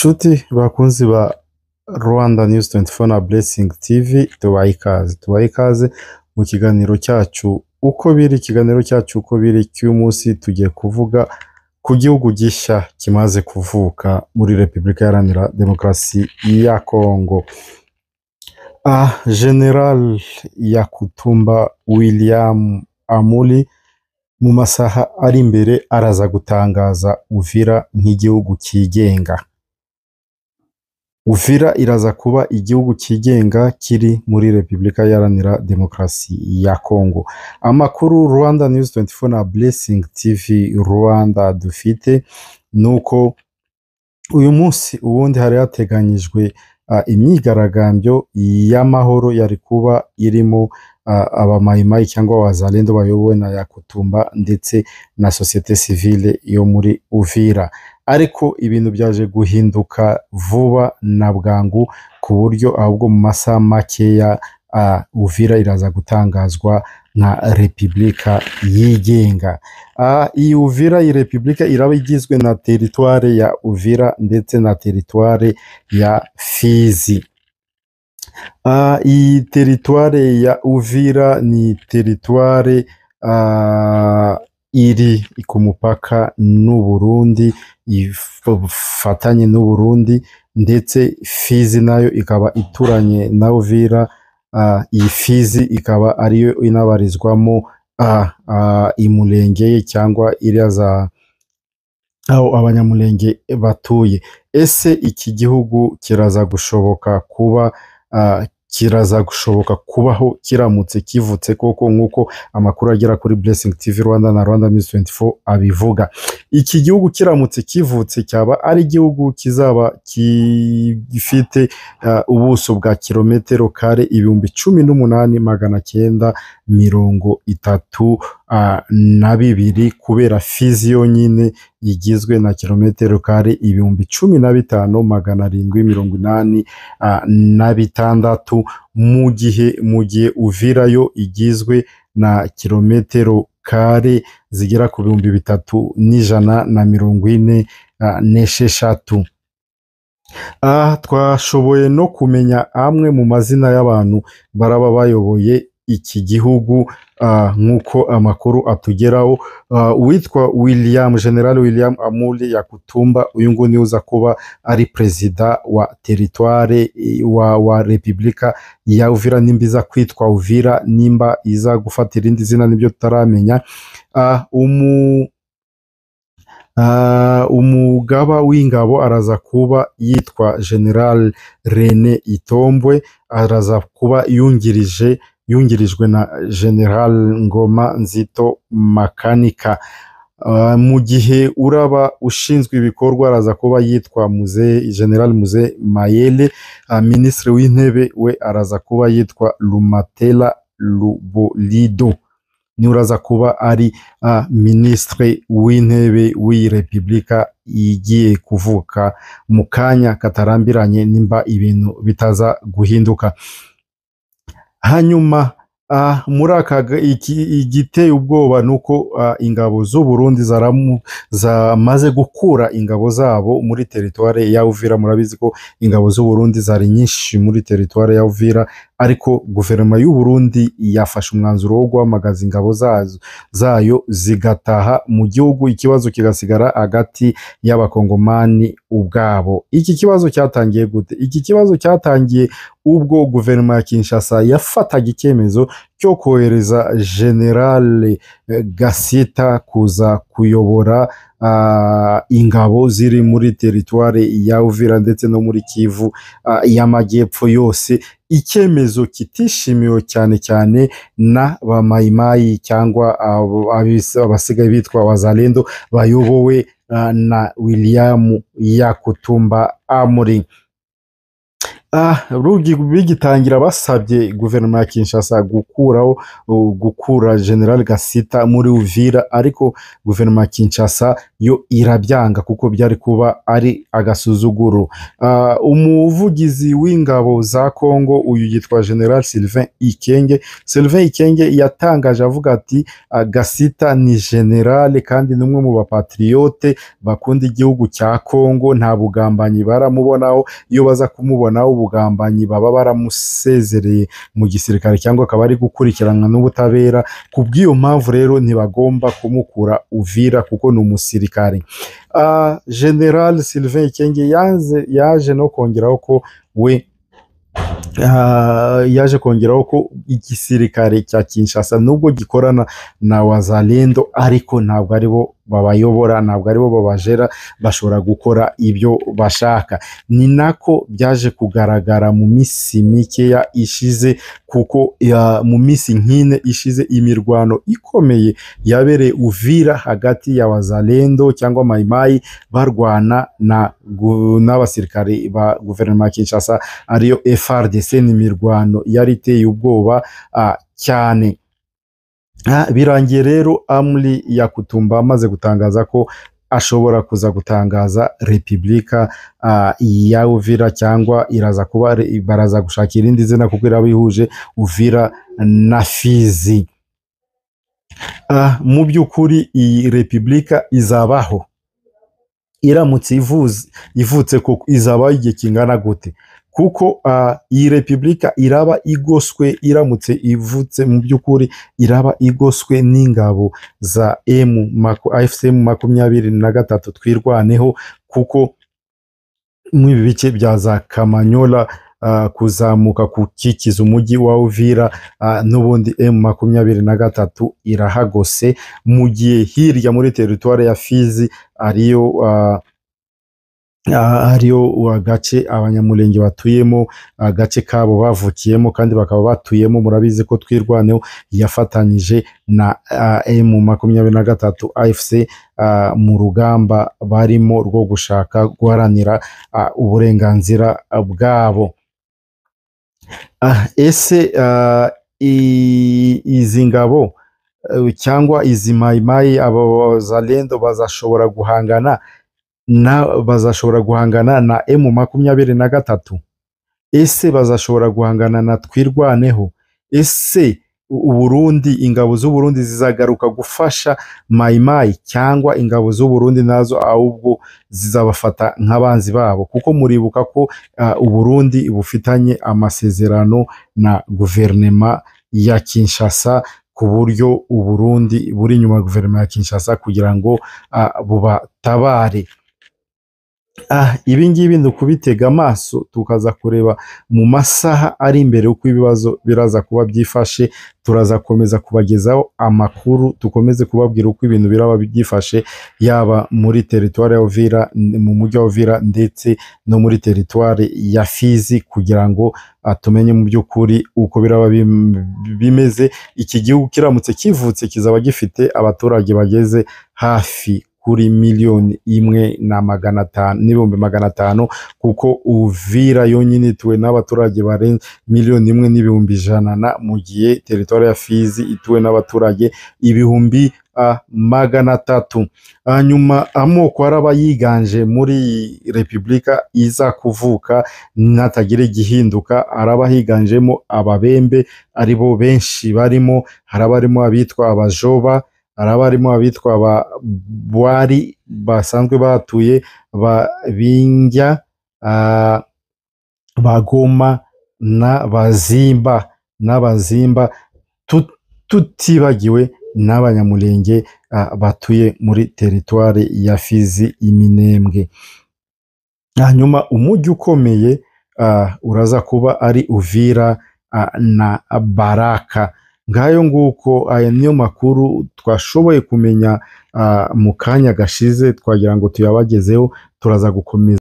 Nshuti bakunzi ba Rwanda News 24 na Blessing TV, tubahe ikaze, tubahe ikaze mu kiganiro cyacu uko biri. Ikiganiro cyacu uko biri cy'uyu munsi tugiye kuvuga ku gihugu gishya kimaze kuvuka muri Repubulika Iharanira Demokarasi ya Kongo. General Yakutumba William Amuli mu masaha ari imbere araza gutangaza Uvira nk'igihugu cyigenga. Uvira iraza kuba igihugu cyigenga kiri muri Repubulika Iharanira Demokarasi ya Kongo. Amakuru Rwanda News 24 na Blessing TV Rwanda dufite nuko uyu munsi ubundi hari hateganyijwe imyigaragambyo y'amahoro yari kuba irimo abamayimayi cyangwa wazalendo bayobowe na Yakutumba ndetse na sosiyete sivile yo muri Uvira, ariko ibintu byaje guhinduka vuba na bwangu ku buryo ahubwo mu masaha makeya Uvira iraza gutangazwa nka repubulika yigenga. Iyi Uvira, iyi repubulika iraba igizwe na teritware ya Uvira ndetse na teritware ya Fizi. Iyi teritware ya Uvira ni teritware iri ku mupaka n'u Burundi, ifatanye n'u Burundi, ndetse Fizi nayo ikaba ituranye na Uvira. Iyi Fizi ikaba ariyo inabarizwamo Imulenge cyangwa iriya za aho abanyamulenge batuye. Ese iki gihugu kiraza gushoboka kuba kiraza gushoboka kubaho kiramutse kivutse koko nk'uko amakuru agera kuri Blessing TV Rwanda na Rwanda News 24 abivuga? Iki gihugu kiramutse kivutse cyaba ari igihugu kizaba gifite ubuso bwa kilometero kare 18,932, kubera Fizi yonyine igizwe na kilometero kare 15,786, mu gihe Uvira yo igizwe na kilometero kare zigera ku 3,146. Twashoboye no kumenya amwe mu mazina y'abantu baraba bayoboye iki gihugu nk'uko amakuru atugeraho. Uwitwa William, General William Amuli Yakutumba, uyu nguyu niwe uza kuba ari perezida wa teritware wa Repubulika ya Uvira, nimba iza kwitwa Uvira, nimba iza gufata irindi zina nibyo tutaramenya. Umugaba w'ingabo araza kuba yitwa General Rene Itombwe, araza kuba yungirijwe na General Ngoma Nzito Makanika. Mu gihe uraba ushinzwe ibikorwa araza kuba yitwa Muze General Muze Mayele. Minisitiri w'intebe we araza kuba yitwa Lumatela Lubolido, ni uraza kuba ari minisitiri w'intebe w'iyi repubulika igiye kuvuka mu kanya katarambiranye nimba ibintu bitaza guhinduka. Hanyuma muri aka igiteye ubwoba nuko ingabo z'u Burundi zamaze gukura ingabo zabo muri teritware ya Uvira. Murabizi ko ingabo z'u Burundi zari nyinshi muri teritware ya Uvira, ariko guverinoma y'u Burundi yafashe umwanzuro wo guhamagaza ingabo zayo zigataha mu gihugu, ikibazo kigasigara hagati y'abakongomani ubwabo. Iki kibazo cyatangiye gute? Iki kibazo cyatangiye ubwo guverinoma ya Kinshasa yafataga icyemezo cyo kohereza General Gasita kuza kuyobora ingabo ziri muri teritware ya Uvira ndetse no muri Kivu y'Amajyepfo yose, icyemezo kitishimiwe cyane cyane na ba mayimayi cyangwa abasigaye bitwa wazalendo bayobowe na William Yakutumba Amuri. Bigitangira basabye guverinoma ya Kinshasa gukura General Gasita muri Uvira, ariko guverinoma ya Kinshasa yo irabyanga kuko byari kuba ari agasuzuguro. Umuvugizi w'ingabo za Kongo uyu yitwa General Sylvain Ikenge. Sylvain Ikenge yatangaje avuga ati Gasita ni general kandi ni umwe mu bapatriote bakunda igihugu cya Kongo, nta bugambanyi baramubonaho, iyo baza kumubonaho ubugambanyi baba baramusezereye mu gisirikare cyangwa akaba ari gukurikiranwa n'ubutabera. Ku bw'iyo mpamvu rero ntibagomba kumukura Uvira kuko ni umusirikare. General Sylvain Ikenge yaje no kongeraho ko we yaje kongeraho ko igisirikare cya Kinshasa nubwo gikorana na Wazalendo ariko ntabwo aribo babayobora, ntabwo aribo babajera, bashobora gukora ibyo bashaka. Ni nako byaje kugaragara mu minsi mikeya ishize, kuko mu minsi nk'ine ishize imirwano ikomeye yabereye Uvira hagati ya Wazalendo cyangwa Maimai barwana n'abasirikare ba guverinoma ya Kinshasa ariyo FARDC. Ni imirwano yari iteye ubwoba cyane. Birangiye rero Amri Yakutumba amaze gutangaza ko ashobora kuza gutangaza Repubulika ya Uvira, cyangwa iraza kuba baraza gushaka irindi zina kuko iraba ihuje Uvira na Fizi. Mu by'ukuri iyi Repubulika izabaho iramutse ivutse koko izabaho igihe kingana gute? Kuko iyi Repubulika iraba igoswe, iramutse ivutse mu by'ukuri iraba igoswe n'ingabo za AFC M23 twirwaneho, kuko mu ibi bice bya za Kamanyola kuzamuka kukikiza umujyi wa Uvira, n'ubundi M23 irahagose, mu gihe hirya muri teritwari ya Fizi ariyo agace abanyamulenge batuyemo, agace kabo bavukiyemo kandi bakaba batuyemo. Murabizi ko twirwaneho yafatanyije na M23 AFC mu rugamba barimo rwo gushaka guharanira uburenganzira bwabo. Ese izi ngabo cyangwa izi mayimayi abo Wazalendo bazashobora guhangana na M23? Ese bazashobora guhangana na twirwaneho? Ese Uburundi, ingabo z'Uburundi zizagaruka gufasha mayimayi cyangwa ingabo z'Uburundi nazo ahubwo zizabafata nk'abanzi babo? Kuko muribuka ko Uburundi bufitanye amasezerano na guverinoma ya Kinshasa, ku buryo Uburundi buri inyuma ya guverinoma ya Kinshasa kugira ngo bubatabare. Ibi ngibi ni ukubitega amaso tukaza kureba mu masaha ari imbere uko ibibazo biraza kuba byifashe. Turaza komeza kubagezaho amakuru, tukomeze kubabwira uko ibintu biraba byifashe, yaba muri teritwari ya Uvira, mu mujyi wa Uvira ndetse no muri teritwari ya Fizi, kugira ngo tumenye mu by'ukuri uko biraba bimeze. Iki gihugu kiramutse kivutse kizaba gifite abaturage bageze hafi kuri 1,500,000 n'ibihumbi 500, kuko Uvira yonyine ituwe n'abaturage barenze 1,100,000, mu gihe teritwari ya Fizi ituwe n'abaturage 300,000. Hanyuma amoko araba yiganje muri Repubulika iza kuvuka natagira igihinduka, araba higanjemo ababembe aribo benshi barimo, haraba harimo abitwa abajoba, haraba harimo abitwa ababwari basanzwe batuye, babingya, bagoma n'abazimba, tutibagiwe n'abanyamulenge batuye muri teritwari ya Fizi Iminembwe. Hanyuma umujyi ukomeye uraza kuba ari Uvira na Baraka. Ngayo nguko, aya niyo makuru twashoboye kumenya mu kanya gashize, twagira ngo tuyabagezeho. Turaza gukomeza.